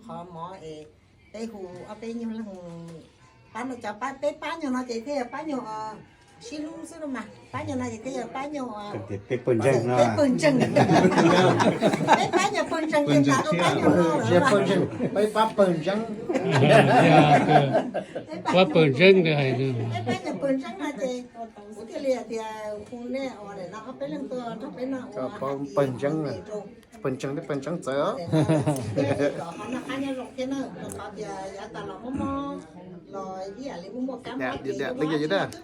Qhov mov es peb hu ob peb nyuag leej pab no, cov peb pab nyuag no ces thiaj yog pab nyuag sib hlub xwb no mas, pab nyuag no ces thiaj yog pab nyuag, peb pawg ntseeg no, peb pawg ntseeg, peb pab nyuag pawg ntseeg ces tas rau pab nyuag no, peb pab pawg ntseeg, pab pawg ntseeg hais, peb pab nyuag pawg ntseeg no ces kuv thiaj li hais tias hu nej ua daim no ob peb leeg tuaj nrog peb noj ua pawg ntseeg, pawg ntseeg thiab pawg ntseeg txawv. Qhov no qab nyob zoo thiab na, rau qhov tias yav tas los mob mob los ib yam li muaj muaj kab mob ces twb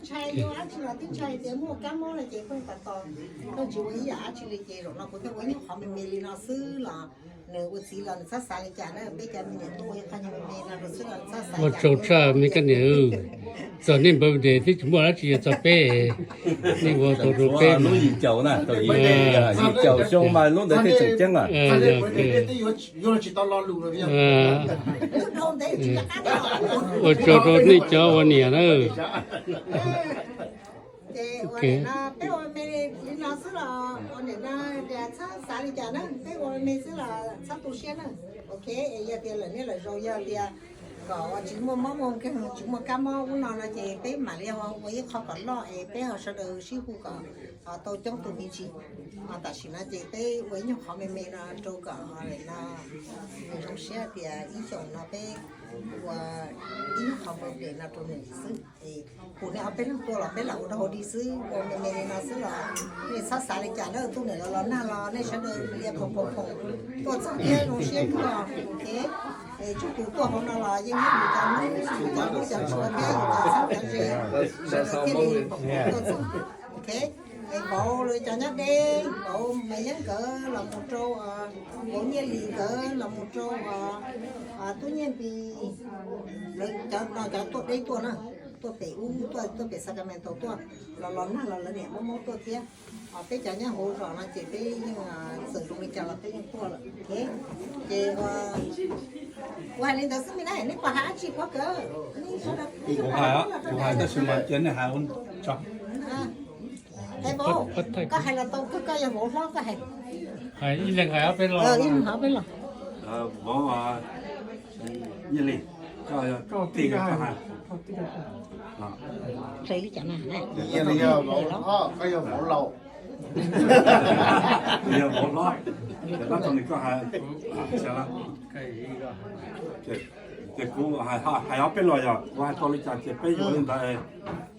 ntshai, yog dab tsi los twb ntshai tias muaj kab mob no ces pheej tos tos, koj tsis ua ib yam dab tsi li ces zaum no kuv thiaj ua ib nyuag qhov me me li no xwb los nws ua txiv los nws txhob xav li cas na, peb cov me nyuam tub ua ib qho nyuag me me no rau xwb los nws txhob xav. Ua tsaug tshaj me kab niam, txog nej npawg Des twb tsis muaj dab tsi yuav txog peb, nej ua tau rau peb lub yim caum na, yim caum xyoo mas lub ntawd thiaj tseem ceeb. Ua tsaug rau nej cov ua niam na. Ces ua li no peb ua me li no xwb los ua li no, txhob xav li cas na, peb ua me xwb los txhob tu siab na. Ok, yog tias lawm niaj lawm zaus yog tias kom ua tsis muaj mob muaj nkeeg tsis muaj kab mob ub no no ces peb mam li ho ua ib qho kom loj es peb ho sawv daws sib hu kom ho tau coob tus me ntsis. Ho tam sim no ces peb ua ib nyuag qhov me me no rau kom ho no zoo siab tias ib xyoos no peb ua ib nyuag qhov npau pem no rau nws xwb. Kuv niaj ob peb leeg tuaj los peb lam ua rau hauv dig xwb, ua me me li no xwb los nej txhob xav li cas na, tuaj niam los los nag los nej sawv daws lia phoom phoom phoom tuaj txog thiab zoo siab kawg. Ok, es tsuas tus tuaj hauv no los yeej yog yus cov hnub, yus cov hnub cov tshuav thiab yus cov txheeb cov ze, sawv daws thiaj li pom tuaj txog. Ok, es vauv lawv cov nyob deb, vauv Maiv Yeeb nkawd los mus rau, vauv Nyiaj Lis nkawd los mus rau tub Nyiaj Npis, lawv cov no cov tuaj deb tuaj na, tuaj pem ub tuaj, tuaj pem Sacramento tuaj, los los nag los lawv niam muab muab tuaj thiab. Peb cov nyob hauv zos no ces peb yeej txawm zoo li cas los peb yeej tuaj lawm. Ces ua hais li ntawd xwb me na, nej puas hais dab tsi qhuav kawg? Kuv hais, kuv hais tab sis mas cia nej hais tso. Vauv, koj hais los tau, koj yog vauv hlob koj hais. Hais ib leeg hais ob peb lo. Ib leeg hais ob peb lo. Vauv Nyiaj Lis, koj tij koj hais. Hle li cas na? Nyiaj Lis yog vauv hlob, koj yog vauv laus. Yog vauv hlob, ces tab txog nws koj hais. Ces kuv hais ob peb los yog kuv hais tau li cas ces peb yuav li ntawd.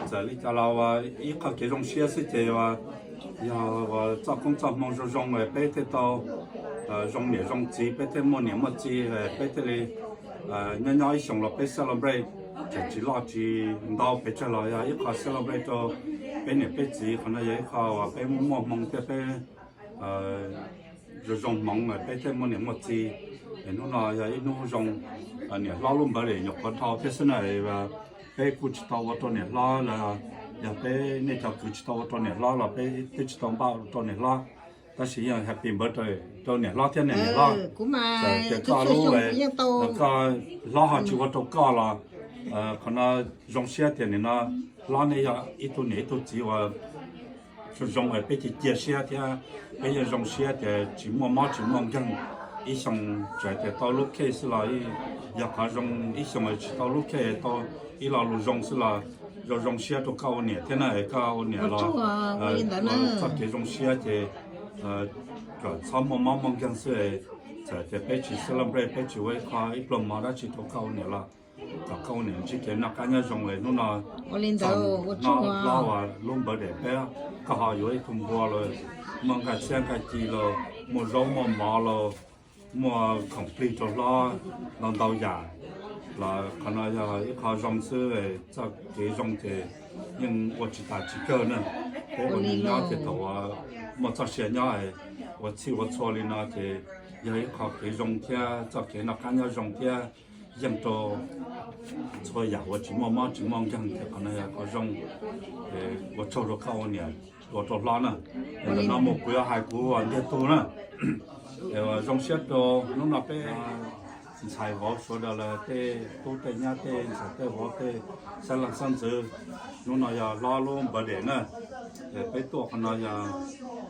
Txawm li cas los ua ib qho kev zoo siab xwb ces ua yog ua txoj koob txoj hmoo zoo zoo peb thiaj tau zoo niam zoo txiv, peb thiaj muaj niam muaj txiv, peb thiaj li nyob nyob ib xyoos los peb celebrate, txawm tsis loj tsis ntau pes tsawg los yog ib qho celebrate rau peb niam peb txiv. Qhov no yog ib qho uas peb muaj muaj hmoo thiab peb zoo zoo hmoov peb thiaj muaj niam muaj txiv. Es hnub no yog ib hnub zoo, niam hlob lub npawv daim nyuam qhuav dhau thiab xwb na. Peb kuj tsis tau ua rau niam hlob los yog peb nej cov kwv tsis tau ua rau niam hlob los peb twb tsis tau npaj ua rau niam hlob. Tab sis yeej happy birthday rau niam hlob thiab niam hlob. Txawm tias koj lub, koj hlob ho tsis ua rau koj los qhov no zoo siab tias nim no hlob nej yog ib tug niam ib tug txiv uas zoo zoo es peb cia cia siab thiab peb yeej zoo siab tias tsis muaj mob tsis muaj nkeeg. Ib xyoo txawm tias tau lub case xwb los yog qhov zoo, ib xyoo tsis tau lub case tau ib lo lus zoo xwb los zoo zoo siab rau koj ua niam thiab na. Koj ua niam los txoj kev zoo siab ces kom txhob muaj mob muaj nkeeg xwb. Txawm tias peb tsis celebrate, peb tsis ua ib qho ib pluag mov dab tsi rau koj ua niam los kom koj ua niam ntsib kev noj qab nyob zoo es hnub no ua li ntawd ua tsaug hlob uas lub birthday peb, koj ho yuav ib tug npua los muaj nqaij txhiab nqaij ci los muaj zaub muaj mov los muaj khoom plig rau hlob ntau ntau yam los qhov no yog ib qho zoo xwb. Txoj kev zoo ces yeej ua tsis tas tsis kawg na. Peb ua neeg nyob ces thaum uas muaj txoj sia nyob ua txhij ua txhua li no ces yog ib qho kev zoo thiab txoj kev noj qab nyob zoo thiab yeej rau txhua yam uas tsis muaj mob tsis muaj nkeeg ces qhov no yog qhov zoo. Ua tsaug rau koj ua niam ua rau hlob na. Ntawm no mus kuv yuav hais kuv ntiag tug na. Zoo siab rau hnub no peb ntxhais vauv sawv daws lawm, tej tub tej nyab tej ntxhais tej vauv tej xeeb leej xeeb ntxwv, hnub no yog hlob lub birthday na. Peb tuaj qhov no yog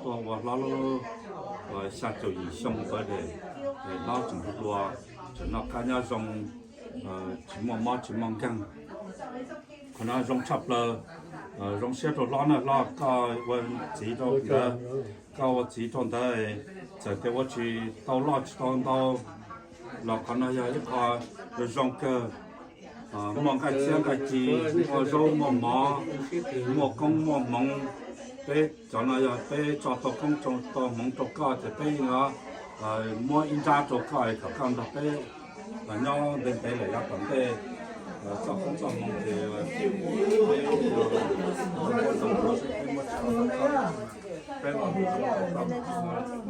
tuaj ua hlob lub xya caum yim xyoo birthday, hlob tseem hluas. Tam no koj nyob zoo, tsis muaj mob tsis muaj nkeeg. Qhov no zoo tshaj plaws. Zoo siab rau hlob na, hlob koj ua txiv rau ntawd, koj ua txiv rau ntawd, txawm tias ua tsis tau loj tsis tau ntau los qhov no yog ib qho zoo kawg. Muaj nqaij txiab nqaij ci, muaj zaub muaj mov, muaj koob muaj hmoov. Peb cov no yog peb tso tau koob tau hmoov rau koj ces peb yuav muab ib nrab rau koj kom koj nrog peb nyob ntev ntev lawm yav tom ntej. Txoj koob txoj hmoov ces peb muab tso rau koj, peb los mus rau tau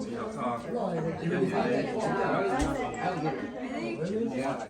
txiv los koj, peb nyob zoo.